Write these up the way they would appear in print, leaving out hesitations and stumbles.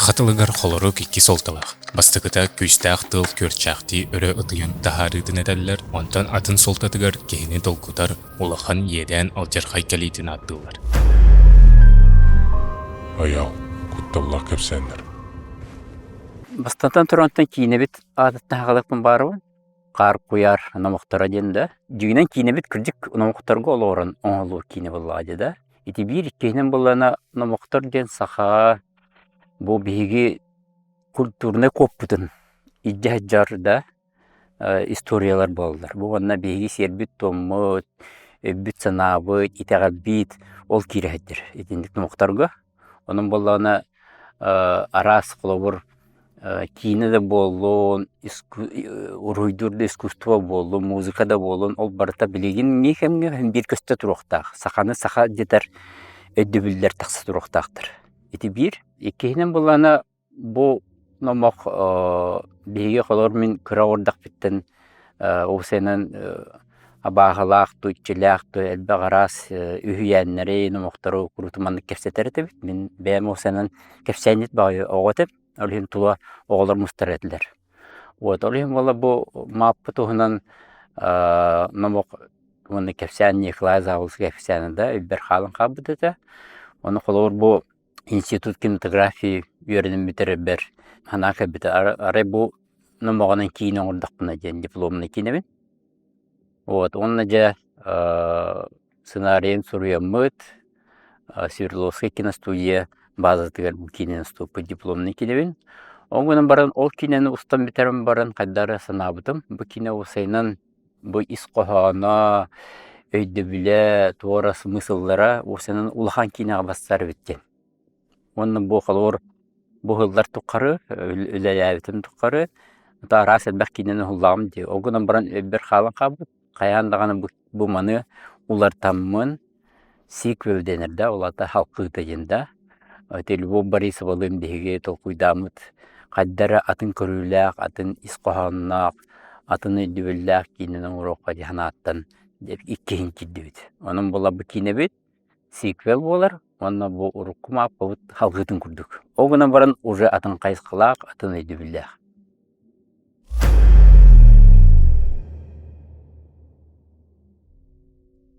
Саха тылыгар холорук икки суолталаах. Бастакыта күүстээх тыл күөрчээхтии өрө ытыйан таһаарыытын этэллэр, онтон атын суолтатыгар киһини долгутар улахан иэдээн алдьархай кэлиитин ааттыыллар. Айаал, кутталлаах кэпсээннэр. Бастатан турантан киинэбит аатыттан хаалыахпын баарыбын. Хаар куйаар номохторо диэн да. Дьиҥинэн киинэбит кырдьык номохторго олоҕуран оҥоһуллубут киинэ буоллаҕа дии да. Ити биир иккиһинэн буоллаҕына номохтор диэн саха бу биһиги культурнай куоппутун илдьэ сылдьар да историялар буолаллар. Бу уонна биһиги сиэрбит-туоммут, өйбүт-санаабыт, итэҕэлбит ол киирэ сылдьар итинник номохторго. Онон буоллаҕына араас холобур киинэ да буоллун, уруһуйдуур да искусство буоллун, музыка да буоллун, ол барыта билигиҥҥи кэмҥэ биир көстө туруохтаах. Саханы саха дэтэр өйдөбүллэр тахса туруохтаахтар. Ити биир. Иккиһинэн буоллаҕына бу номох биһиги холобур мин кыра оҕордохпуттан уопсайынан абааһылаах дуу, иччилээх дуу элбэх араас үһүйээннэри, номохтору куруутун маннык кэпсэтэр этибит. Мин бэйэм уопсайынан кэпсээнньит баҕайы оҕо этим. Ол иһин тула оҕолор мустар этилэр. Вот ол иһин буолла бу Мааппа туһунан номох уонна кэпсээн Николай Заулскай кэпсээнэ да өйбөр хаалан хаалбыт этэ. Ону холобур бу институт кинематографии үөрэнэн бүтэрэрбэр санаа кэлбитэ. Арай бу номоҕунан киинэ оҥордохпуна диэн дипломнай киинэбин. Вот уонна дьэ сценарийын суруйаммыт Свердловскай киностудия базатыгар бу киинэни устубуппут дипломнай киинэбин. Ол гынан баран ол киинэни устан бүтэрэн баран хайдах эрэ санаабытым бу киинэ уопсайынан бу ис хоһооно, өйдөбүлэ, туора смысллара уопсайынан улахан киинэҕэ барсар эбит диэн. Уонна бу холобур бу сыллар тухары үлэлээбитим тухары араас элбэх киинэни уһуллаҕым дии. Ол гынан баран өйбөр хаалан хаалбыт. Хайаан даҕаны бу маны уларытаммын сиквел дэнэр да, ол аата халкыыта диэн да. Ити Любовь Борисовалыын биһиги толкуйдааммыт хайда эрэ атын көрүүлээх, атын ис хоһоонноох, атын өйдөбүллээх киинэни оҥоруохха дии санааттан иккиһин киирдибит. Онон буолла бу киинэбит сиквел буолар уонна бу урукку мааппабыт халҕыытын курдук. Ол гынан баран уже атын хайысхалаах, атын өйдөбүллээх.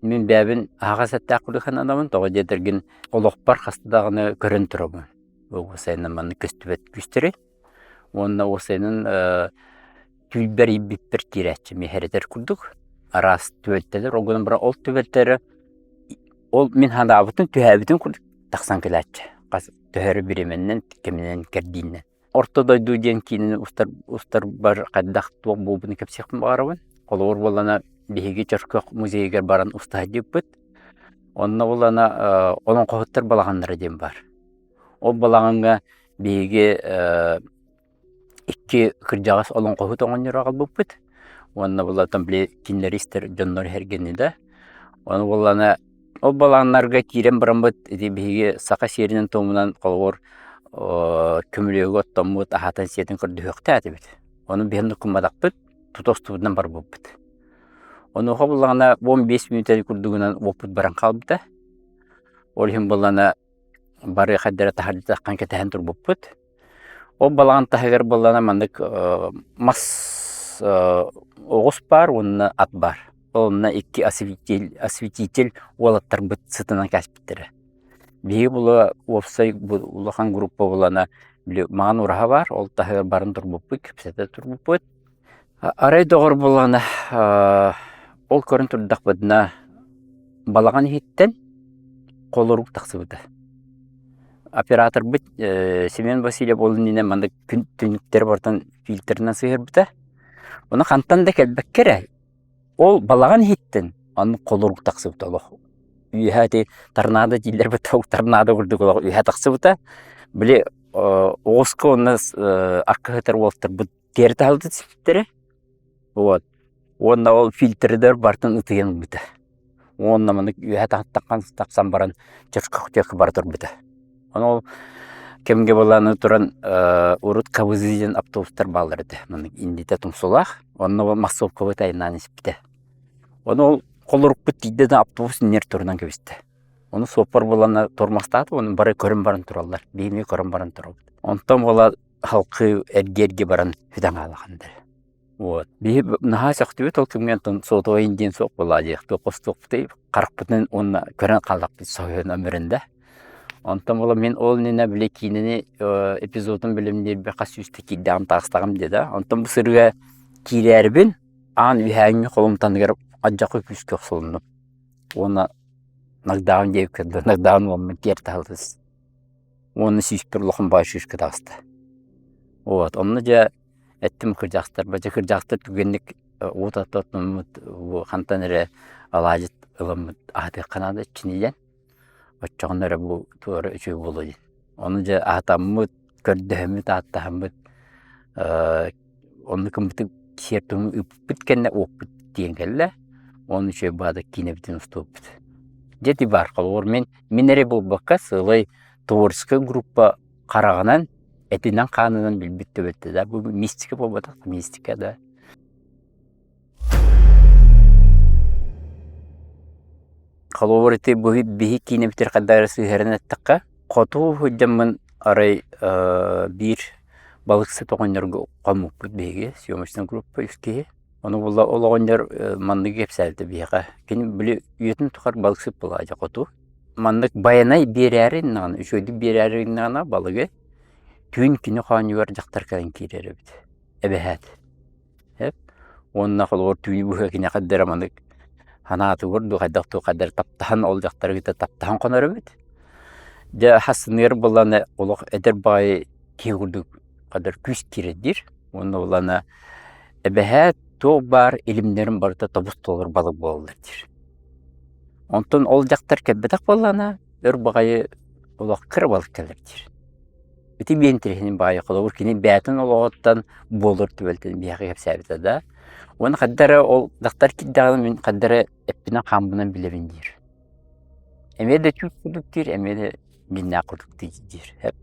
Мин бэйэбин аһаҕас эттээх курдук сананабын, тоҕо диэтэргин олохпор хаста даҕаны көрөн турабын. Уопсайынан маннык көстүбэт күүстэри уонна уопсайынан түүлбэр иирбиппэр киирээччи миэхэ курдук араас түбэлтэлэр ол гынан баран ол түбэлтэлэрэ ол мин санаабытым түһээбитим курдук тахсан кэлээччи хас төһө эрэ бириэмэннэн кэминэн кэрдииннэн Орто дойду диэн киинэни устар устарбар хайдах туох буолбутун кэпсиэхпин баҕарабын. Холобур буоллаҕына биһиги Чөркөөх музейыгар баран уста сылдьыбыппыт. Онно буоллаҕына олоҥхоһуттар балаҕаннара диэн баар. Ол балаҕаҥҥа биһиги икки кырдьаҕас олоҥхоһут оҕонньору аҕалбыппыт. Уонна буоллаҕына били кинилэри истэр дьоннор эһэргэни да. Ону буоллаҕына Ол балаҕаннарга киирэн бараммыт ити биһиги саха сиэринэн-туомунан холобур көмүлүөгү оттоммут, аһатан-сиэтэн көрдөһүөхтээх этибит. Ону биһиги гымматахпыт, тута устубутунан барбыппыт. Онуоха буллаҕына 15 мүнүүтэ курдугунан уоппут баран хаалбыта. Ол иһин буоллаҕына бары хайдара таһырдьа таххан кэтэһэн турбуппут. Ол балаҕан таһыгар буоллаҕына маннык мас оҕус баар уонна ат баар. Онно икки осветитель уолаттарбыт сытынан кээспиттэрэ. Биһиги була уопсай улахан группа буолана били маҥан ураһа баар, ол таһыгар баран турбуппут, кэпсэтэ турбуппут. Арай доҕор буоллаҕына ол көрөн турдахпытына балаҕан иһиттэн холорук тахсыбыта. Операторбыт Семен Васильев ол иннинэ маннык түннүктэри барытын фильтрынан сыһыарбыта. Ону хантан да кэлбэккэ эрэ ол балаҕан иһиттэн оннук холорук тахсыбыта олох. Үөһэ ити торнадо дииллэр торнадо курдук олох үөһэ тахсыбыта. Били оҕуска уонна аркыһытар уолтарбыт тиэрэ таһылды түспүттэрэ. Вот. Уонна ол фильтрдэр барытын ытыйан ылбыта. Уонна маннык үөһэ тахсан баран чөркөхтүөххэ бара турбута. Ону ол кэмгэ былааны туран урут КВЗ диэн автобустар бааллар этэ. Маннык иннитэ тумсулаах. Онно массовкабыт айаннаан испитэ. Ону ол холорукпут тиийдэ да автобус иннигэр турунан кэбистэ. Ону суоппар буоланна тормозтаата, ону бары көрөн баран тураллар. Биһиги көрөн баран турабыт. Онтон буола халкы эргиэргэ баран сүтэн хаалахандар. Вот. Биһи наһаа сөхтүбүт ол кэмҥэ онтон сотовайын диэн суох буолаа диэх туох хостуохпутуй харахпытынан уонна көрөн хааллахпыт соһуйан өмүрэн да. Онтон буола мин ол иннинэ били киинэни эпизодун билимниирбэ хас сүүстэ киирдэҕим таҕыстаҕым диэ да. Онтон бу сырыыга киирээрибин аан үһээҥҥи холумтаныгар алдьархай күүскэ охсулуннум. Уонна нагдаан диэбиккэ дылы нагдаан уоммун киэр таһылыс. Уонна сүүспэр улахан баай шишка таҕыста. Вот онно дьэ эттим кырдьаҕастарбар дьэ кырдьаҕастар түгэнник уот оттоммут хантан эрэ алаадьыт ыламмыт аһатыахха наада чинийэн оччоҕуна эрэ бу туора үчүгэй буолуо диэн. Ону дьэ аһатаммыт, көрдөһөммүт, ааттаһаммыт оннук гыммытын сиэр-туому ыыппыт кэннэ уоппут тиийэн кэллэ. Уонна үчүгэй баада киинэбитин устубуппут. Дьэ ити баар холобур мин мин эрэ буолбакка сыалай творческай группа хараҕынан этинэн-хаанынан билбит түбэлтэ да бу мистика буолбатах мистика да. Холобур ити биһи киинэбитигэр хайдах эрэ сыһыаран эттэххэ, хоту сылдьаммын арай биир балыксыт оҕонньорго хоммуппут биһиги съемочная группа үс киһи. Ону буолла ол оҕонньор манныгы кэпсээбитэ биһиэхэ. Кини били үйэтин тухары балыксыт буолла дьэ хоту. Маннык байанай биэрээри гыннаҕына, үчүгэйдик биэрээри гыннаҕына балыгы түүн кини хоонньугар дьахтар кэлэн киирэр эбит. Эбэһээт. Эп. Уонна холобур түүнү быһа киниэхэ эрэ маннык санаатыгар дуу хайдах дуу хайдах таптаһан ол дьахтары кытта таптаһан хонор эбит. Дьэ хассыныгар буоллаҕына олох эдэр баҕайы киһи курдук хадыр күүс киирэр диир. Уонна буоллаҕына эбэһээт туох баар илимнэрин барыта тобус толору балык буолаллар диир. Онтон ол дьахтар кэлбэтэх буоллаҕына өр баҕайы олох кыра балык кэлэр диир. Ити биэн тириһинин баайы холобур кини бэйэтин олоҕуттан буолар түбэлтэтин биһиэхэ кэпсээбитэ да. Уонна хайда эрэ ол дьахтар киирдэҕинэ мин хайда эрэ эппинэн-хааммынан билэбин диир. Эмиэ да түүл курдук диир, эмиэ да дьиннээх курдук диир.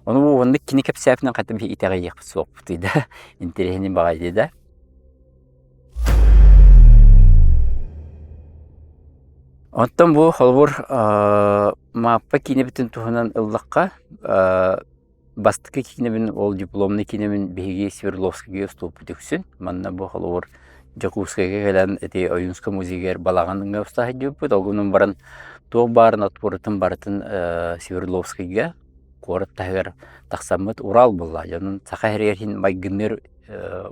Ону оннук кини кэпсээбитинэн хайда биһи итэҕэйиэхпит суохпутуй да, интэриэһинэй баҕайы да. Оттон бу холобур Мааппа киинэбитин туһунан ыллахха, бастакы киинэбин ол дипломнай киинэбин биһиги Свердловскайга устубуппут үксүн. Манна бу холобур Дьокуускайга кэлэн ити Ойуунскай музейыгар балаҕаҥҥа уста сылдьыбыппыт. Ол гынан баран туох баарын отпорутун барытын Свердловскайга куорат таһыгар тахсаммыт Урал буолла. Дьонун саха сиригэр иһин майгынныыр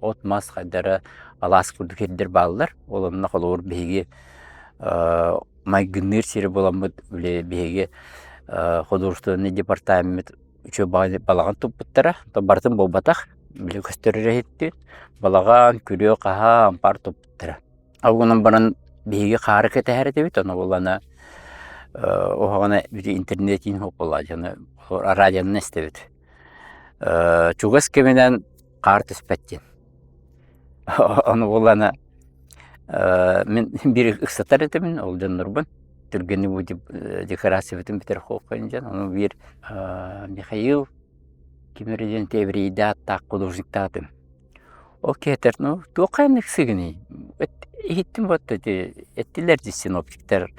от-мас хайдара алаас курдук сирдэр бааллар. Ол онно холобур биһиги майгынныыр сири буламмыт били биһиги художественный департамент үчүгэй балаҕан туппуттара. Барытын буолбатах, били көстөр эрэ иһиттибит. Балаҕан, күрүө-хаһаа, ампаар туппуттара. Ол гынан баран биһиги хаары кэтэһэр этибит, ону буоллаҕына уһаҕана били интернетин буоллаҕа дьону радионан истэбит. Чугас кэминэн хаар түспэт диэн. Ону буоллаҕына мин биир ыксатар этибин ол дьоннорбун түргэнник бу декорациябытын бүтэр хуоххайын дьон ону биир Михаил ким эрэ диэн еврейдэ ааттаах художниктаатым ол киһитэр ну туох хайаннык сыгыный иһиттим вот эти эттилэр дии синоптиктар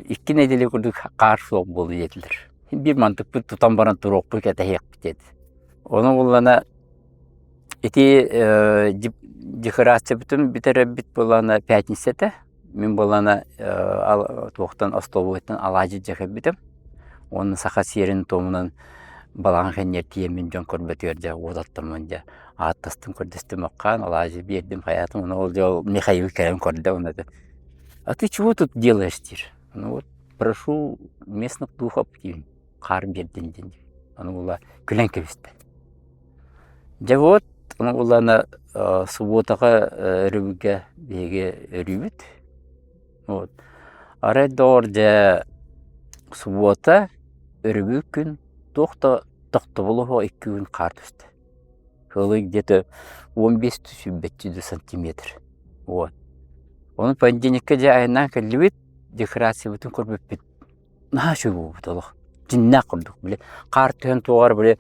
икки нэдиэлэ курдук хаар суох буолуо диэтилэр биир мантыкпыт тутан баран туруохпут кэтэһиэхпит диэт ону буоллаҕына Ити декорациябытын бүтэрэрбит буоллаҕына пятница этэ. Мин буоллаҕына туохтан остолобуойтан алаадьы дьэ кэлбитим. Уонна саха сиэрин-туомунан балаҕан кэннигэр тиийэммин дьон көрбөтүгэр дьэ уот оттоммун дьэ ааттастым көрдөстүм оккаан алаадьы биэрдим хайаатым ону ол дьэ ол Михаил кэлэн көрдө уонна а ты чего тут делаешь диир. Ну вот прошу местных духов диибин хаар биэрдин диэн ону була күлэн кэбистэ. Дьэ вот, ону буллаҕына субуотаҕа өрөбүлгэ биһиги өрүүбүт. Вот. Арай доҕор дьэ субуота өрөбүл күн туох да тохтобула суох икки күн хаар түстэ. Сылы где-то 15 сүүрбэччэ сантиметр. Вот. Ону понедельникка дьэ айаннаан кэллибит, декорациябытын көрбүппүт наһаа үчүгэй буолбут олох дьиннээх курдук били хаар түһэн туоҕар били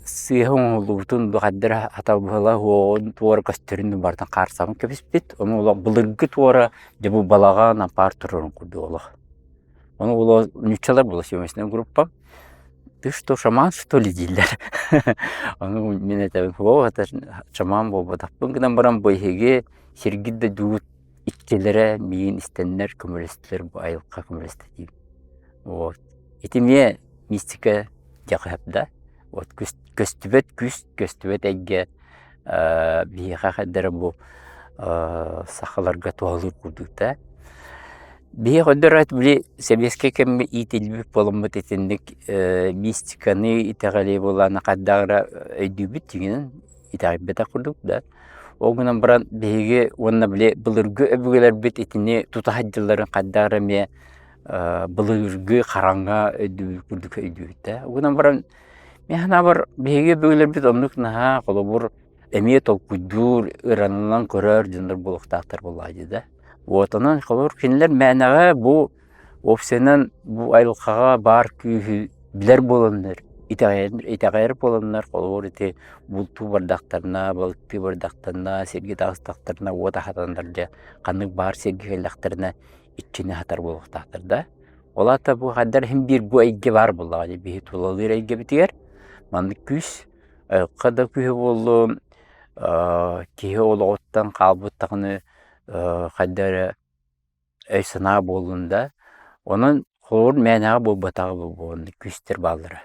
сыыһа оҥоһуллубутун бу хайдара хатабыла уоҕун туора көстөрүн барытын хаар сабан кэбиспит ону олох былыргы туора дьэ бу балаҕан ампаар турарын курдук олох. Ону буолуо нууччалар буолуо съемочнай группам. Ты что, шаман, что ли дииллэр. Ону мин этэбин, суох это шаман буолбатахпын гынан баран бу эһиги сиргит да дьуут иччилэрэ миигин истэннэр көмөлөстүлэр бу айылҕа көмөлөстө диибин. Вот. Ити эмиэ мистика дьаҕыһап да. Вот көстүбэт күүс, көстүбэт эйгэ биһиэхэ хайдара бу сахаларга туһалыыр курдук да. Биһиэхэ өйдөрөөт били сэбиэскэй кэмҥэ иитиллибит буоламмыт итинник мистиканы, итэҕэли буолааны хайдах эрэ өйдүүбүт дьиҥинэн итэҕэйбэтэх курдук да. Ол гынан баран биһиги уонна били былыргы өбүгэлэрбит итини тута сылдьалларын хайдах эрэ эмиэ былыргы хараҥа өйдөбүл курдук өйдүүбүт да. Ол гынан баран мин санаабар биһиги өбүгэлэрбит оннук наһаа холобур эмиэ толкуйдуур, ыранынан көрөр дьоннор буолуохтаахтар буоллаҕа дии да. Вот онон холобур кинилэр мээнэҕэ бу уопсайынан бу айылҕаҕа баар күүһү билэр буоланнар, итэҕэйэр итэҕэйэр буоланнар холобур ити бултуу бардахтарына, балыктыы бардахтарына, сиргэ таҕыстахтарына уот аһатаннар дьэ ханнык баар сиргэ кэллэхтэринэ иччини аһатар буолуохтаахтар да. Ол аата бу хайдах иһин биир бу эйгэ баар буоллаҕа дии биһи тулалыыр эйгэбитигэр маннык күүс айылҕа да күүһэ буоллун, киһи олоҕуттан хаалбыт даҕаны хайда эрэ өй-санаа буоллун да, онон холобур мээнэҕэ буолбатаҕа буолуо күүстэр бааллара.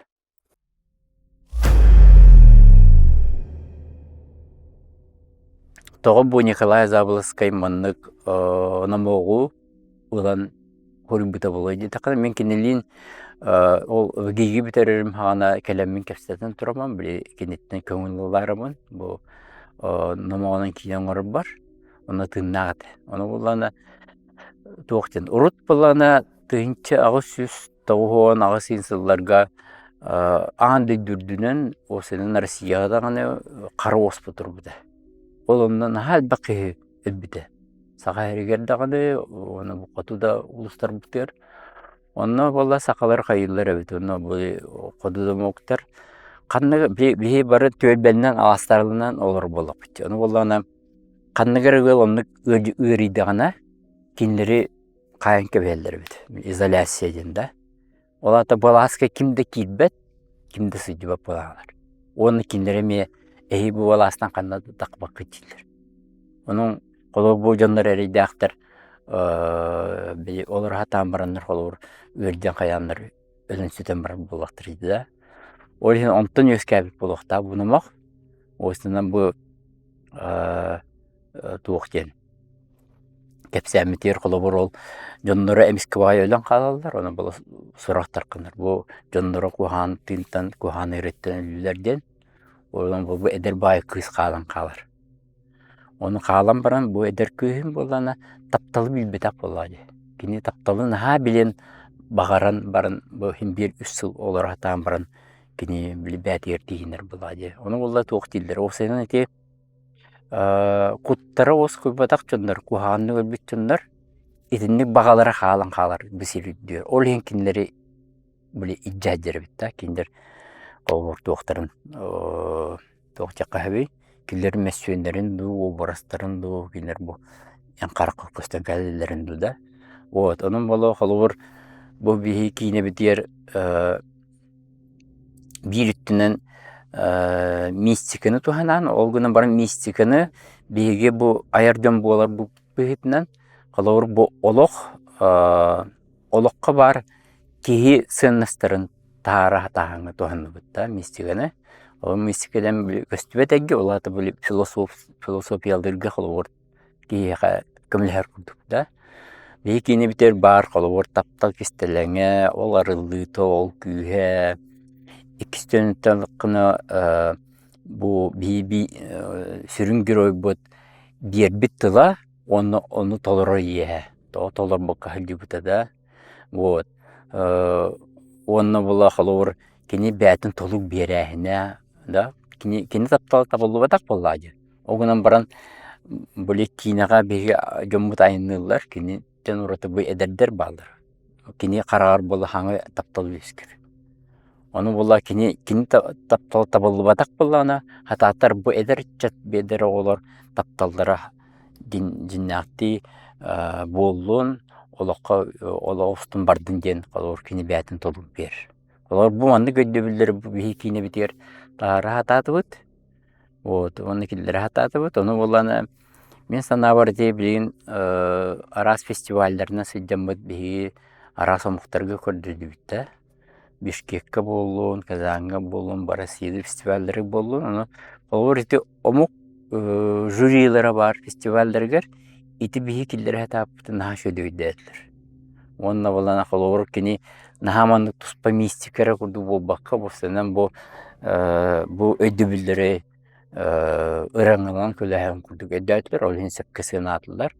Тоҕо бу Николай Заболоцкай маннык номоҕу ылан хоруйбута буолуой диэтэххинэ, мин кинилиин ол ВГИ бүтэрэрим саҕана кэлэммин кэпсэтэн тураммын, били киниттэн көҥүл ылаарыбын бу номоҕунан киинэ оҥорорбор. Онно тыыннаах этэ. Ону буоллаҕына туох диэн урут буоллаҕына 1898 син сылларга аан дойду үрдүнэн уопсайынан Россияҕа даҕаны хара уоспут турбута. Ол онно наһаа элбэх киһи өлбүтэ. Саха сиригэр даҕаны уонна бу хоту да улуустарбытыгар. Онно буолла сахалар хайыыллар эбит. Онно бу хоту да омуктар ханнык биһи бары түөлбэннэн алаастарынан олорор буоллахпыт. Ону буоллаҕына Ханнык эрэ ыал оннук ыарыйдаҕына, кинилэри хаайан кэбиһэллэр эбит, изоляция диэн да. Ол аата былааска ким да киирбэт, ким да сылдьыбат буолаҕалар. Уонна кинилэри эмиэ эһиги бу былаастан ханна да тахпаккыт дииллэр. Онон холобур бу дьоннор эрэйдээхтэр били олоро сатаан бараннар холобур ыалдьан хайааннар өлөн сүтэн барар буоллахтара да. Ол иһин онтон үөскээбит буолуохтаах бу номох. Уостунан бу туох диэн кэпсээммитигэр холобур ол дьонноро эмискэ баҕайы өлөн хаалаллар, онон була сурах тарханар. Бу дьонноро куһаҕан тыынтан, куһаҕан ыарыыттан өллүлэр диэн. Онон бу эдэр баай кыыс хаалан хаалар. Ону хаалан баран бу эдэр кыыһым буоллаҕына тапталы билбэтэх буоллаҕа дии. Кини тапталы наһаа билэн, баҕаран баран бу иһин биир үс сыл олоро сатаан баран кини били бээтигэр тииһинэр буоллаҕа дии. Ону буолла туох дииллэр, уопсайынан ити куттара уоскуйбатах дьоннор, куһаҕаннык өлбүт дьоннор итинник баҕалара хаалан хаалар бу сир үрдүгэр. Ол иһин кинилэри били илдьэ сылдьар эбит да, кинилэр холобур туохтарын туох диэххэ сөбүй, кинилэр мөссүөннэрин дуу, уобарастарын дуу, кинилэр бу эн харахха көстөн кэлэллэрин дуу да. Вот, онон буолуо холобур бу биһи киинэбитигэр биир өттүнэн мистиканы туһанан, ол гынан баран мистиканы биһиги бу айар дьон буолар быһыытынан, холобур бу олох олоххо баар киһи сыаннастарын таһаара сатааһыҥҥа туһанныбыт да мистиканы. Ол мистиканан көстүбэт эйгэ, ол аата били философиялыырга холобур киһиэхэ көмөлөһөр курдук да. Биһи киинэбитигэр баар холобур таптал кистэлэҥэ, ол арыллыыта, ол күүһэ. Иккис түөнүттэн гына бу биһи сүрүн геройбут биэрбит тыла уонна ону толорор иэһэ. Тоҕо толорбокко сылдьыбыта да. Вот. Уонна була холобур кини бэйэтин толук биэрээһинэ да кини кини таптала табыллыбатах буоллаҕа дии. Ол гынан баран били киинэҕэ биһиги дьоммут айанныыллар, киниттэн ураты бу эдэрдэр бааллар. Кини хараҕар буола хаҥы таптал үөскүүр. Ону буола кини кини таптала табыллыбатах буоллаҕына, хатаатар бу эдэр ыччат, эдэр оҕолор тапталлара дьиҥнээхтии буоллун. олоххо олох устун бардын диэн холобур кини бэйэтин толук биэрэр. Олор бу маннык өйдөбүллэри бу биһиги киинэбитигэр таһаара сатаатыбыт. Вот уонна киллэрэ сатаатыбыт. Ону буоллаҕына мин санаабар ити билигин араас фестивалларынан сылдьаммыт биһиги араас омуктарга көрдөрдүбүт да. Бишкекка буоллун, Казаҥҥа буоллун, Россияда фестиваллары буоллун. Ону холобур ити омук жюрилара баар фестивалларыгар ити биһиги киллэрэ сатаабыппытын наһаа үчүгэйдик өйдөөтүлэр. Уонна буоллаҕына холобур кини наһаа маннык туспа мистика эрэ курдук буолбакка, бустанан бу бу өйдөбүллэри ыраҥалаан көлөһөн курдук өйдөөтүлэр, ол иһин сөпкө сыанаатылар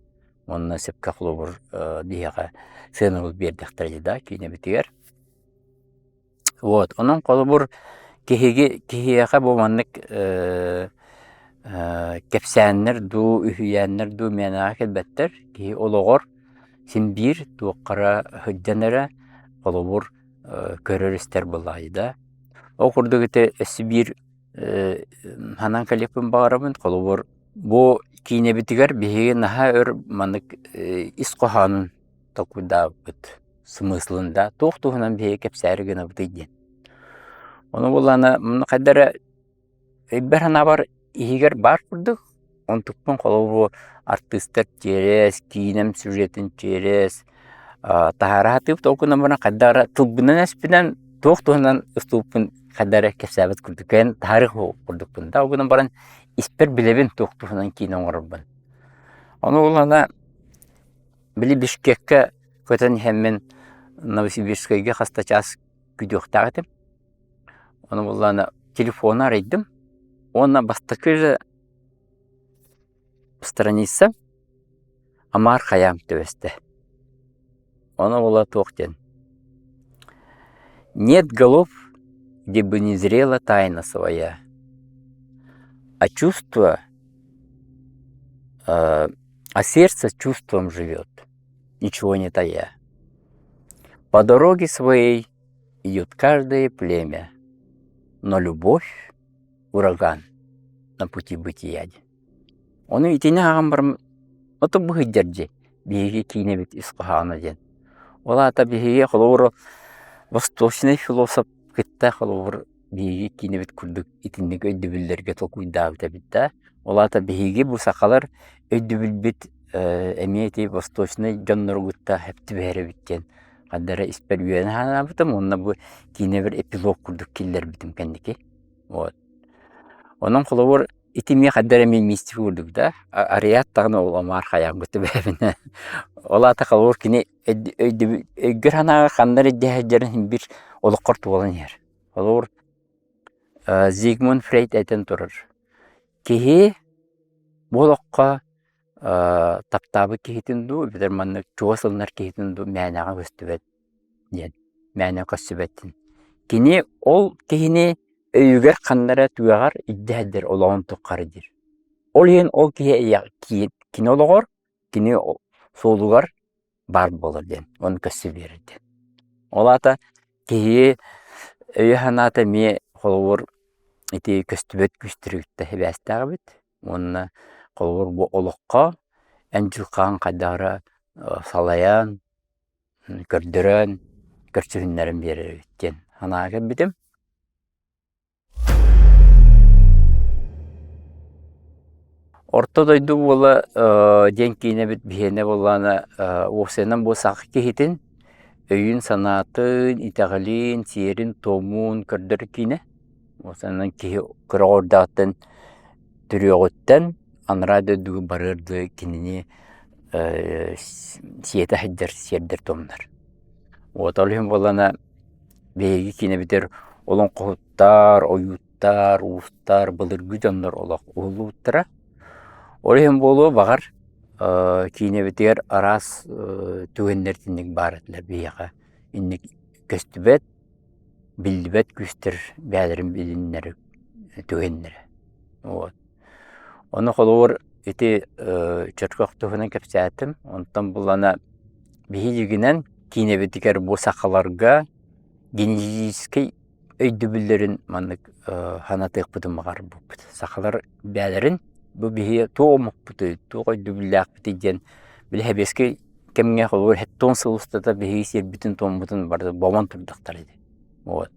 уонна сөпкө холобур биһиэхэ сыанабыл биэрдэхтэрэ да киинэбитигэр. Вот, онон холобур киһиги киһиэхэ бу маннык кэпсээннэр дуу, үһүйээннэр дуу мээнэҕэ кэлбэттэр. Киһи олоҕор син биир туохха эрэ сылдьан эрэ холобур көрөр-истэр буоллаҕай да. Ол курдук ити өссө биир санаан кэлиэхпин баҕарабын. Холобур, бу киинэбитигэр биһиги наһаа өр маннык ис хоһоонун толкуйдаабыппыт. Смыслын да туох туһунан биһиги кэпсээри гынабытый диэн. Ону буоллаҕына муну хайда эрэ өйбөр санаабар иһигэр баар курдук, онтукпун холобур артыыстар тиэрэс, киинэм сюжетын тиэрэс, таһаара сатыыбыт, ол гынан баран хайдах эрэ тылбынан-өспүнэн туох туһунан устубуппун хайдах эрэ кэпсээбит курдук кэлэн таһаарыах курдукпун да, ол гынан баран испэр билэбин туох туһунан киинэ оҥорорбун. Ону буоллаҕына били Бишкеккэ көтөн иһэммин Новосибирскайга хас да чаас күүтүөхтээх этим. Ону буоллаҕына телефону арыйдым уонна бастакы же страница Амар Хайам түбэстэ. Ону буола туох диэн Нет голов, где бы не зрела тайна своя, а чувство, а сердце чувством живет, ничего не тая. По дороге своей идет каждое племя, но любовь – ураган на пути бытия. Ону итини ааҕан баран ото быһыйдар дии биһиги киинэбит ис хоһооно диэн. Ол аата биһиги холобур восточный философ кытта холобур биһиги киинэбит курдук итинник өйдөбүллэргэ толкуйдаабыт эбит да. Ол аата биһиги бу сахалар өйдөбүлбүт эмиэ ити восточнай дьоннору кытта сөп түбэһэр эбит диэн ханна эрэ испэр үөрэнэ санаабытым уонна бу киинэбэр эпилог курдук киллэрбитим кэнники. Вот. Онон холобур ити эмиэ хайдах эрэ мистика курдук да, арыйаат даҕаны ол омаар хайаан түбэһэбинэ. Ол аата холобур кини өйгөр санааҕар ханна эрэ илдьэ сылдьарын син биир олоххор туолан иһэр. Холобур Зигмунд Фрейд этэн турар: киһи бу олоххо таптаабыт киһитин дуу, эбэтэр маннык чугас ылынар киһитин дуу мээнэҕэ көстүбэт диэн, мээнэ көстүбэт. Кини ол киһини өйүгэр ханна эрэ түгэҕэр илдьэ сылдьар олоҕун тухары диир. Ол иһин ол киһи кини олоҕор, кини суолугар баар буолар диэн, ону көссө биэрэр диэн. Ол аата киһи өйө-санаата эмиэ холобур ити көстүбэт күүстэри кытта сибээстээх эбит уонна холобур бу олоххо эн дьылҕаҕын хайдах эрэ салайан, көрдөрөн, көрсүһүннэрэн биэрэр эбит диэн санааҕа кэлбитим. Орто дойду буола диэн киинэбит биһиэнэ буоллаҕына уопсайынан бу саха киһитин өйүн-санаатын, итэҕэлин, сиэрин-туомун көрдөрөр киинэ. Уопсайынан киһи кыра оҕордоохтон төрүөҕүттэн анараа дойдуга барыар дылы кинини сиэтэ сылдьар сиэрдэр-туомнар. Вот ол иһин буоллаҕына биһиги киинэбитигэр олоҥхоһуттар, ойууттар, уустар, былыргы дьоннор олох уһуллубуттара. Ол иһин буолуо, баҕар, киинэбитигэр араас түгэннэр итинник баар этилэр биһиэхэ. Инник көстүбэт, биллибэт күүстэр бэйэлэрин билиннэр түгэннэрэ. Вот. Ону холобур ити Чөркөөх туһунан кэпсээтим. Онтон булана биһи дьиҥинэн киинэбитигэр бу сахаларга генетическэй өйдөбүллэрин маннык санатыахпытын баҕарбыппыт. Сахалар бэйэлэрин бу биһиги туох омукпутуй, туох өйдөбүллээхпитий диэн били сэбиэскэй кэмҥэ холобур 70 сыл устата биһиги сиэрбитин-туоммутун бары бобон турдахтара дии. Вот.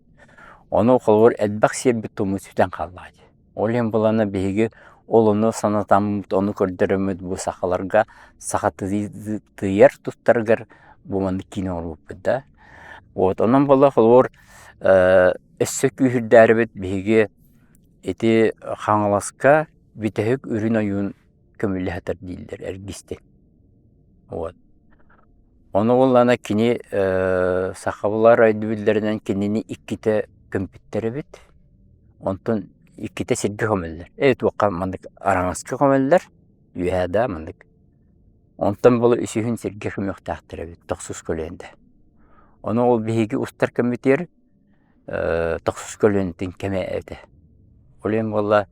Ону холобур элбэх сиэрбит-туоммут сүтэн хааллаҕа дии. Ол иһин былаана биһиги ол ону санатаммыт, ону көрдөрөммүт бу сахаларга сахатыйар тустарыгар бу маннык киинэ оҥорбуппут да. Вот онон буолла холобур өссө күүһүрдээрибит биһиги ити Хаҥаласка бүтэһик үрүн ойуун көмүллэ сытар дииллэр эргистик. Вот. Ону буоллаҕына кини сахалар өйдөбүллэринэн кинини иккитэ көмпүттэр эбит. Онтон иккитэ сиргэ көмөллөр. Ээ туохха маннык араҥаска көмөллөр, үөһээ да маннык. Онтон була үсүһүн сиргэ көмүөхтээхтэр эбит тохсус көлүөндэ. Ону ол биһиги устар көмүтүөр тохсус көлүөнэтин кэмэ этэ. Ол иһин буолла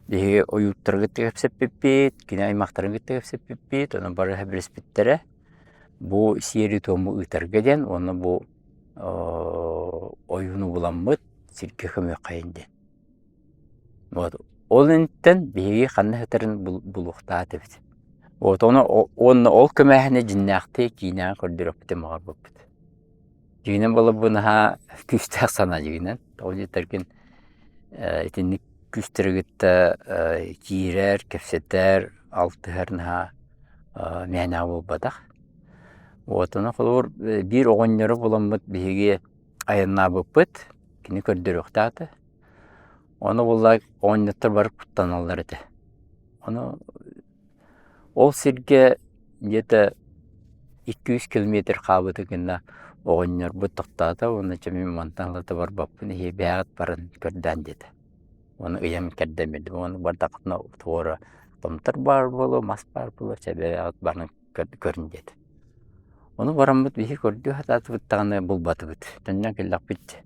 биһиги ойууттары кытта кэпсэппиппит, кини аймахтарын кытта кэпсэппиппит, ону бары билиспиттэрэ. Бу сиэри-туому ыытарга диэн уонна бу ойууну буламмыт сиргэ көмүөххэйин диэн. Вот. Ол инниттэн биһиги ханна сытарын булуохтаах этибит. Вот ону уонна ол көмөөһүнү дьиннээхтии киинэҕэ көрдөрүөхпүтүн баҕарбыппыт. Дьиҥинэн буолла бу наһаа күүстээх санаа дьиҥинэн. Тоҕо диэтэргин итинник күүстэри кытта киирэр, кэпсэтэр, алтыһар наһаа мээнэҕэ буолбатах. Вот ону холобур биир оҕонньору буламмыт биһиги айаннаабыппыт, кини көрдөрүөхтээх этэ. Ону буолла оҕонньоттор бары куттаналлар этэ. Ону Ол сиргэ где-то 200 километр хаалбыта гына оҕонньорбут тохтоото уонна чэ мин мантан ылата барбаппын эһиги бэйэҕит баран көрдөөн диэтэ. Уонна ыйан кэрдэн биэрдим уонна бардаххытына туора томтор баар буолуо, мас баар буолуо, чэ бэйэҕит баран көрүн диэтэ. Ону бараммыт биһиги көрдүү сатаатыбыт даҕаны булбатыбыт. Төннөн кэллэхпит.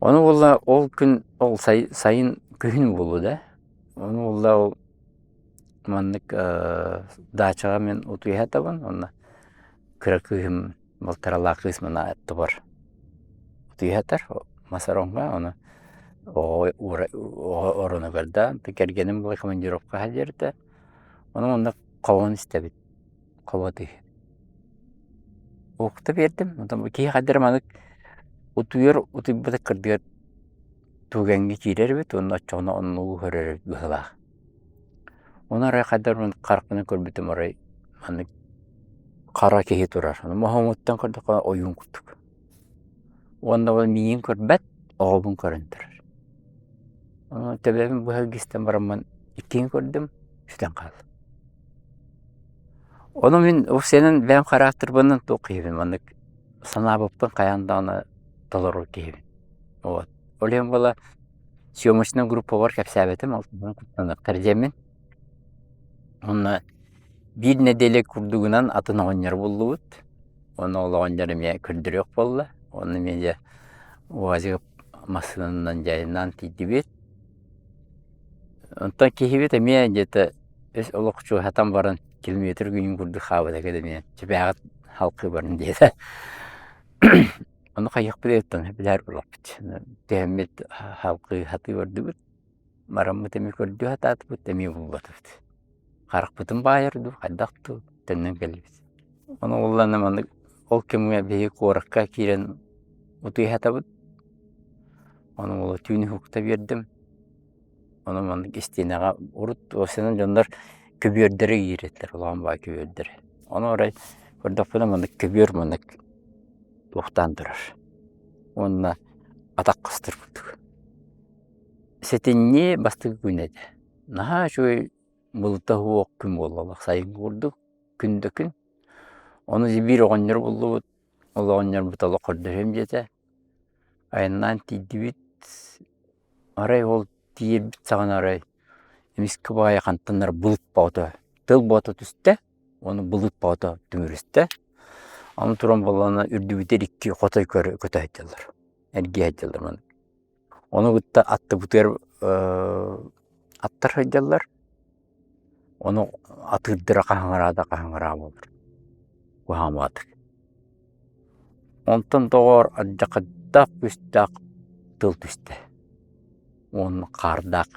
Ону буолла ол күн ол сайын күһүн буолуо да Ону буолла ол маннык даачаҕа мин утуйа сытабын уонна кыра кыыһым балтаралаах кыыс мына аттыбар утуйа сытар мас ороҥҥо ону оҕо оронугар да кэргэним була командировка сылдьар этэ ону маннык хобон истэбит хобо тыһы уһукта биэрдим онтон киһи хайдах эрэ маннык утуйар утуйбата кырдьыгар Түгэҥҥэ киирэр эбит уонна оччоҕуна оннугу көрөр эбит быһыылаах. Ону арай хайдах эрэ харахпынан көрбүтүм арай маннык хара киһи турар. Моһуоҥуттан көрдөххө ойуун курдук. Уонна ол миигин көрбөт, оҕобун көрөн турар. Ону төбөбүн быһа илгистэн бараммын иккиһин көрдүм, сүтэн хаалла. Ону мин уопсайынан бэйэм хараахтарбынан туох киһибин маннык санаабыппын хайаан даҕаны толорор киһибин. Вот. Ол иһин буола съемочнай группабар кэпсээбэтим, алтынньы куттаныахтар диэммин. Уонна биир нэдиэлэ курдугунан атын оҕонньор буллубут. Уонна ол оҕонньор эмиэ көрдөрүөх буолла. Уонна эмиэ дьэ УАЗик массыынанан дьайынаан тиийдибит. Онтон киһибит эмиэ где-то үс олох чугаһатан баран километр күнүн курдук хаалбыта эмиэ чэпээҕит халкыы барын диэтэ. Ону хайыахпытый оттон билээр буоллахпыт. Түһэммит халкыы сатыы бардыбыт. Бараммыт эмиэ көрдүү сатаатыбыт, эмиэ булбатыбыт. Харахпытын баайар дуу, хайдах дуу, төннөн кэллибит. Ону буоллаҕына маннык ол кэмҥэ биһиги куоракка киирэн утуйа сатабыт. Ону буола түүн уһукта биэрдим. Ону маннык истиэнэҕэ урут уопсайынан дьоннор көбүөрдэри иирэллэр, улахан баай көбүөрдэри. Ону арай көрдөхпүнэ маннык көбүөр маннык туохтаан турар уонна атах хастар курдук. Сэтинньи бастакы күнэ этэ. Наһаа үчүгэй былыта суох күн буолла сайыҥҥы курдук күн да күн. Ону биир оҕонньор буллубут, ол оҕонньорбут олох көрдөһүөм диэтэ. Айаннаан тиийдибит, арай ол тиийэрбит саҕана арай эмискэ баҕайы хантан эрэ былыт бөҕөтө, тыл бөҕөтө түстэ уонна былыт бөҕөтө түҥүрүстэ. Аны туран буоллаҕына үрдүбүтүгэр икки хотой көтө сылдьаллар, эргийэ сылдьаллар маннык. Ону кытта аттыбытыгар аттар сылдьаллар, ону атыырдара хаһыҥыраа да хаһыҥыраа буолар, куһаҕан Онтон доҕоор алдьархайдаах күүстээх тыл түстэ уонна хаардаах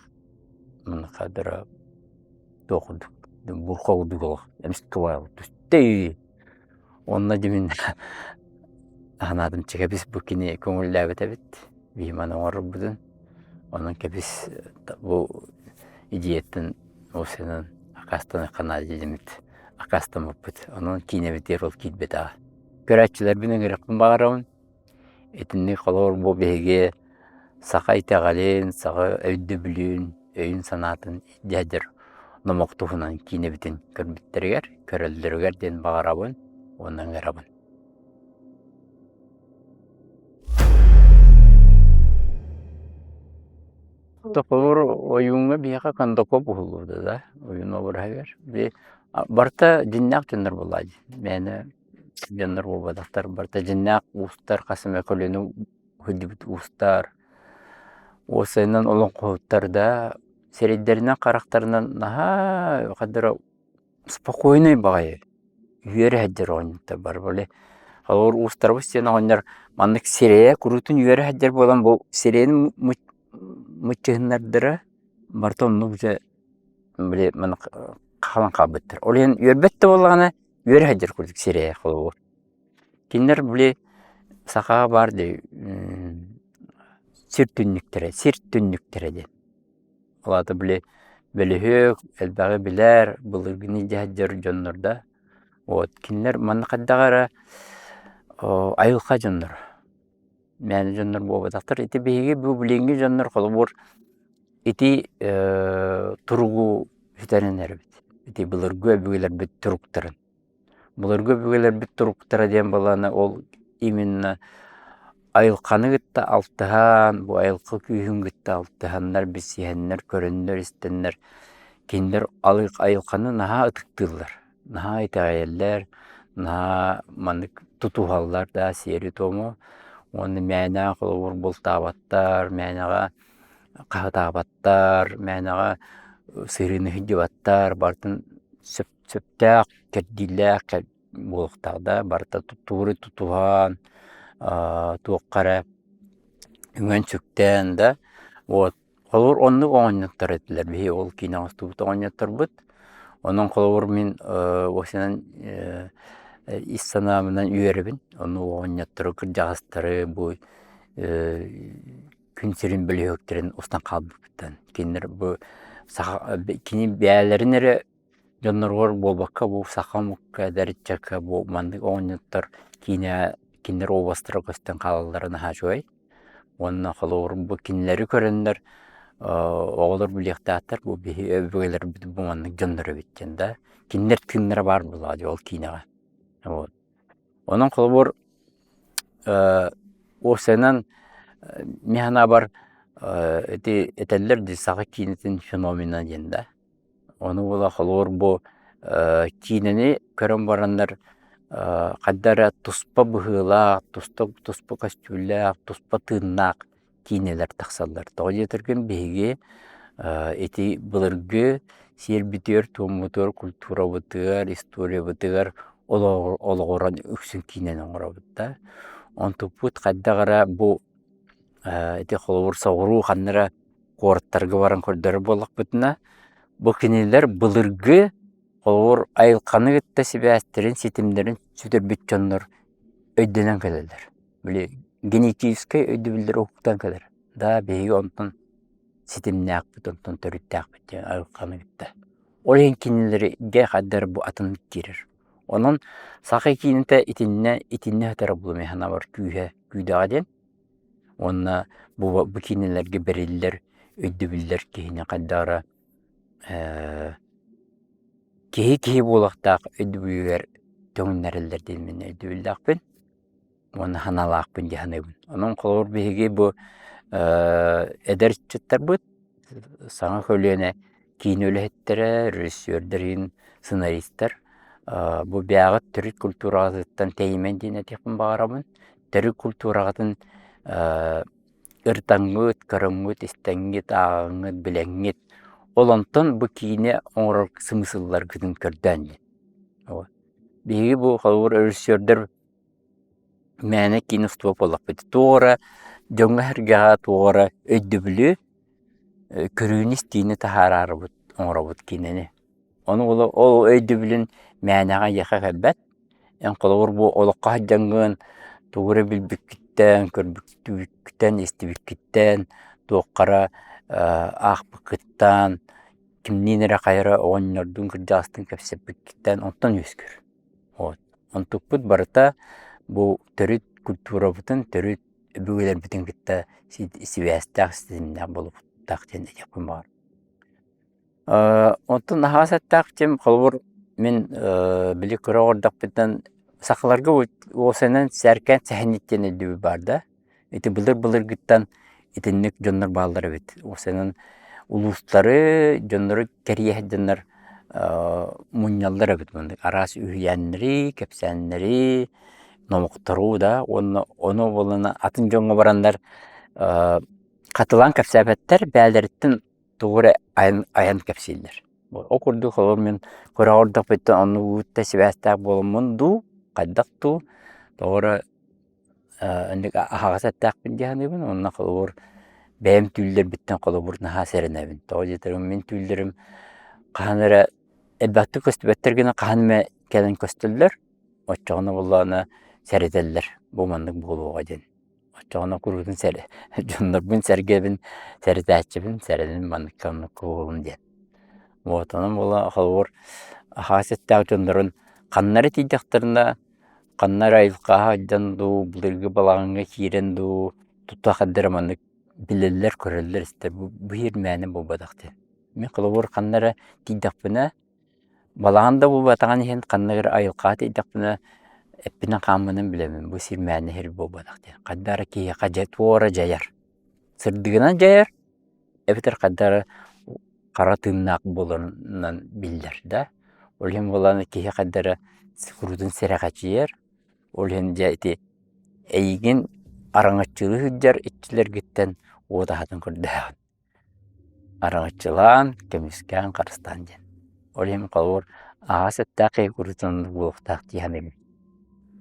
туох курдук бурха курдук олох эмискэ түстэ. Онно дьэ мин санаатым чэ кэбис бу кини көҥүллээбит эбит, биһи маны оҥорорбутун. Онон кэбис бу идеяттан уопсайынан аккаастаныахха наада диэммит аккаастаммыппыт. Онон киинэбитигэр ол киирбэтэҕэ. Көрөөччүлэрбин ыҥырыахпын баҕарабын. Итинник холобур бу биһиги саха итэҕэлин, саха өйдөбүлүн, өйүн-санаатын дьэ номох туһунан киинэбитин көрбүттэригэр, көрөллөрүгэр диэн баҕарабын уонна ыҥырабын. Холобур, ойууҥҥа биһиэхэ кондаков уһуллубута да, ойуун обраһыгар. Барыта дьиннээх дьоннор буоллаҕа дии, мээнэ дьоннор буолбатахтар, барыта дьиннээх уустар, хас эмэ көлүөнэ сылдьыбыт уустар, уопсайынан олоҥхоһуттар да сирэйдэринэн-харахтарынан наһаа хайдах эрэ спокойнай баҕайы үөрэ сылдьар оҕонньоттор бары били холобур уустарбыт сиэн оҕонньор маннык сирэйэ куруутун үөрэ сылдьар буолан бу сирэйин мыччыһыннардара барыта оннук дьэ били маннык хаалан хаалбыттар. Ол иһин үөрбэт да буоллаҕына үөрэ сылдьар курдук сирэйэ холобур. Кинилэр били сахаҕа баар дии сир түннүктэрэ, сир түннүктэрэ диэн. Ол аата били бөлүһүөк, элбэҕи билэр, былыргыны илдьэ сылдьар дьоннор да. Вот кинилэр манна хайдах эрэ айылҕа дьонноро, мээнэ дьоннор буолбатахтар. Ити биһиги бу билиҥҥи дьоннор холобур ити туругу сүтэрэн эрэбит. Ити былыргы өбүгэлэрбит туруктарын. Былыргы өбүгэлэрбит туруктара диэн буоллаҕына ол именно айылҕаны кытта алтыһан, бу айылҕа күүһүн кытта алтыһаннар, билсиһэннэр, көрөннөр-истэннэр кинилэр айылҕаны наһаа ытыктыыллар, наһаа итэҕэйэллэр, наһаа маннык тутуһаллар да сиэри-туому уонна мээнэ холобур бултаабаттар, мээнэҕэ хаһытаабаттар, мээнэҕэ сырыыны сылдьыбаттар, барытын сөп сөптөөх, кэрдиилээх буолуохтаах да, барыта тугу тутуһан, туохха эрэ үҥэн-сүктэн да, вот. Холобур, оннук оҕонньоттор этилэр биһиги ол киинэ оҥостубут оҕонньотторбут. Онон холобур мин уопсайынан ис санаабынан үөрэбин. Оннук оҕонньоттору, кырдьаҕастары бу күн сирин бөлүһүөктэрин устан хаалбыппыттан. Кинилэр бу саха кини бэйэлэрин эрэ Дьонноругар буолбакка бу саха омукка, эдэр ыччакка бу маннык оҕонньоттор киинэ кинилэр уобастара көстөн хаалаллара наһаа үчүгэй. Уонна холобур бу кинилэри көрөннөр оҕолор билиэхтээхтэр бу биһи өбүгэлэрбит бу маннык дьоннор эбит диэн да. Кинилэр тыыннара баар буоллаҕа дии ол киинэҕэ. Вот. Онон холобур уопсайынан мин санаабар ити этэллэр дии саха киинэтин феномена диэн да. Ону буола холобур бу киинэни көрөн бараннар хайда эрэ туспа быһыылаах, туспа туспа көстүүлээх, туспа тыыннаах киинэлэр тахсаллар. Тоҕо диэтэргин биһиги ити былыргы сиэрбитигэр-туоммутугар, культурабытыгар, историябытыгар олоҕуран үксүн киинэни оҥоробут да. Онтукпут хайдах эрэ бу ити холобур соҕуруу ханна эрэ куораттарга баран көрдөрөр буоллахпытына, бу кинилэр былыргы холобур айылҕаны кытта сибээстэрин, ситимнэрин сүтэрбит дьоннор өйдөнөн кэлэллэр. Били генетическэй өйдөбүллэр уһуктан кэлэр. Да, биһиги онтон ситимнээхпит, онтон төрүттээхпит диэн айылҕаны кытта. Ол иһин кинилэргэ хайдах бу атын киирэр. Онон саха киинэтэ итиннэ итиннэ сытара буолуо мин санаабар күүһэ күүдэҕэ диэн. Уонна бу бу киинэлэргэ бэриллэр өйдөбүллэр киһини хайдах эрэ киһи киһи буолуохтаах өйдөбүлүгэр төҥүннэрэллэр диэн мин өйдөбүллээхпин уонна санаалаахпын дии саныыбын. Онон холобур биһиги бу эдэр ыччаттарбыт саҥа көлүөнэ киинэ үлэһиттэрэ, режиссердэр иһин сценаристар бу бэйэҕит төрүт культураҕытыттан тэйимэн диэн этиэхпин баҕарабын. Төрүт культураҕытын ырытаҥҥыт, көрөҥҥүт, истэҥҥит, ааҕаҥҥыт, билэҥҥит ол онтон бу киинэ оҥорор сымысылларгытын көрдөөн диэн. Биһиги бу холобур режиссердэр мээнэ киинэ устубат буоллахпыт. Туох эрэ дьоҥҥо-сэргэҕэ туох эрэ өйдөбүлү, көрүүнү-истиини таһаараарыбыт оҥоробут киинэни. Ону ол өйдөбүлүн мээнэҕэ эйиэхэ кэлбэт. Эн холобур бу олоххо сылдьаҥҥын тугу эрэ билбиккиттэн, көрбүккүттэн, истибиккиттэн, туохха эрэ аахпыккыттан, кимниин эрэ хайа эрэ оҕонньордуун, кырдьаҕастыын кэпсэппиккиттэн онтон үөскүүр. Вот. Онтукпут барыта бу төрүт культурабытын, төрүт өбүгэлэрбитин кытта сибээстээх, ситимнээх буолуохтаах диэн этиэхпин баҕарабын. Онтон аһаҕас эттээх дьиэм, холобур, мин били кыра оҕордохпуттан сахаларга уосанан сээркээн сэһэнньит диэн өйдөбүл баар да. Ити былыр-былыргыттан итинник дьоннор бааллар эбит. Уосанан улуустары, дьоннору кэрийэ сылдьаннар мунньаллар эбит маннык араас үһүйээннэри, кэпсээннэри, номохтору да уонна ону буоллаҕына атын дьоҥҥо бараннар хатылаан кэпсээбэттэр, бэйэлэриттэн тугу эрэ айан, айан кэпсииллэр. Ол курдук холобур мин кыра ордохпуттан оннугутта сибээстээх буоламмын дуу, хайдах дуу, тоҕо эрэ инник аһаҕас эттээхпин дии саныыбын уонна холобур бэйэм түүллэрбиттэн холобур наһаа сэрэнэбин. Тоҕо диэтэрим мин түүллэрим хаһан эрэ элбэхтик көстүбэттэр гына хаһан эмэ кэлэн көстөллөр, оччоҕуна буоллаҕына сэрэтэллэр бу маннык буолуоҕа диэн. Оччоҕуна куруутун дьоннорбун сэргэбин, сэрэтээччибин, сэрэнин манныкка оннукка буолун диэн. Вот онон буола холобур аһаас эттээх дьоннорун ханна эрэ тиийдэхтэринэ, ханна эрэ айылҕаҕа сылдьан дуу, былыргы балаҕаҥҥа киирэн дуу, тута хайда эрэ маннык билэллэр, көрөллөр, истэр бу иһир мээнэ буолбатах диэн. Мин холобур ханна эрэ тиийдэхпинэ Балаҕан да буолбатаҕын иһин ханнык эрэ айылҕаҕа тиийдэхпинэ эппинэн-хааммынан билэбин бу сир мээнэ сир буолбатах диэн. Хайдах эрэ киһиэхэ дьэ туора дьайар. Сырдыгынан дьайар эбэтэр хайдах эрэ хара тыыннаах буоларынан биллэр да. Ол иһин буоллаҕына киһи хайдах эрэ куруутун сэрэхэчийэр. Ол иһин дьэ ити эйигин араҥаччылыы сылдьар иччилэргиттэн уот аһатын көрдөһөҕүн. Араҥаччылаан, көмүскээн, харыстаан диэн. Ол иһин холобур аһаҕас эттээх киһи куруутун буолуохтаах дии саныыбын.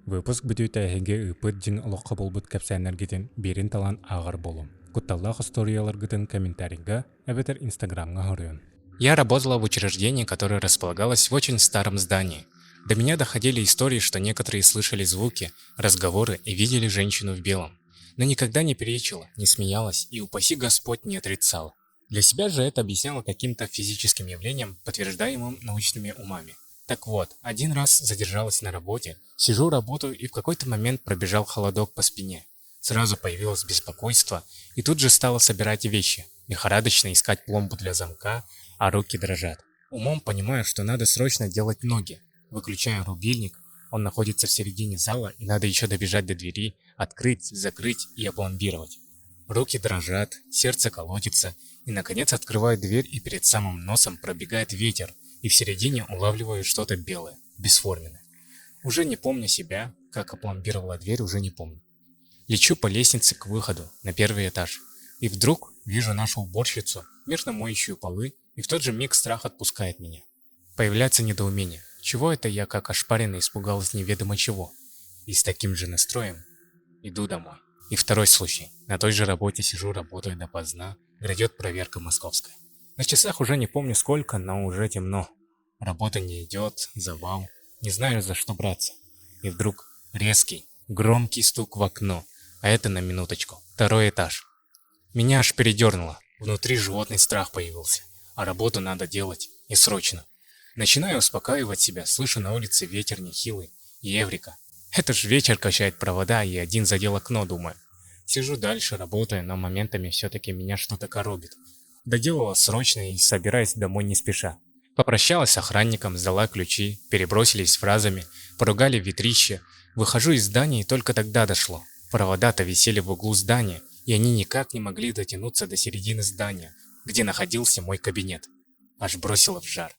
Выпуск бүтүүтэ эһиги ыыппыт дьиҥ олоххо буолбут кэпсээннэргитин биирин талан ааҕар буолуҥ. Кутталлаах остуоруйаларгытын комментарийга эбэтэр инстаграмҥа хоруйун. Я работала в учреждении, которое располагалось в очень старом здании. До меня доходили истории, что некоторые слышали звуки, разговоры и видели женщину в белом но никогда не перечила, не смеялась и, упаси Господь, не отрицала. Для себя же это объясняла каким-то физическим явлением, подтверждаемым научными умами. Так вот, один раз задержалась на работе, сижу, работаю, и в какой-то момент пробежал холодок по спине. Сразу появилось беспокойство, и тут же стала собирать вещи, лихорадочно искать пломбу для замка, а руки дрожат. Умом понимаю, что надо срочно делать ноги. Выключаю рубильник, он находится в середине зала, и надо еще добежать до двери, открыть, закрыть и опломбировать. Руки дрожат, сердце колотится, и, наконец, открываю дверь, и перед самым носом пробегает ветер, и в середине улавливаю что-то белое, бесформенное. Уже не помню себя, как опломбировала дверь, уже не помню. Лечу по лестнице к выходу, на первый этаж. И вдруг вижу нашу уборщицу, мирно моющую полы, и в тот же миг страх отпускает меня. Появляется недоумение. Чего это я, как ошпаренный, испугалась неведомо чего? И с таким же настроем иду домой. И второй случай. На той же работе сижу, работаю допоздна. Грядет проверка московская. На часах уже не помню сколько, но уже темно. Работа не идет, завал. Не знаю, за что браться. И вдруг резкий, громкий стук в окно. А это на минуточку. Второй этаж. Меня аж передернуло. Внутри животный страх появился. А работу надо делать. И срочно. Начинаю успокаивать себя, слышу на улице ветер нехилый. И Эврика. Это ж вечер качает провода, и один задел окно, думаю. Сижу дальше, работаю, но моментами все-таки меня что-то коробит. Доделала срочно и собираюсь домой не спеша. Попрощалась с охранником, сдала ключи, перебросились фразами, поругали ветрище. Выхожу из здания, и только тогда дошло. Провода-то висели в углу здания, и они никак не могли дотянуться до середины здания, где находился мой кабинет. Аж бросило в жар.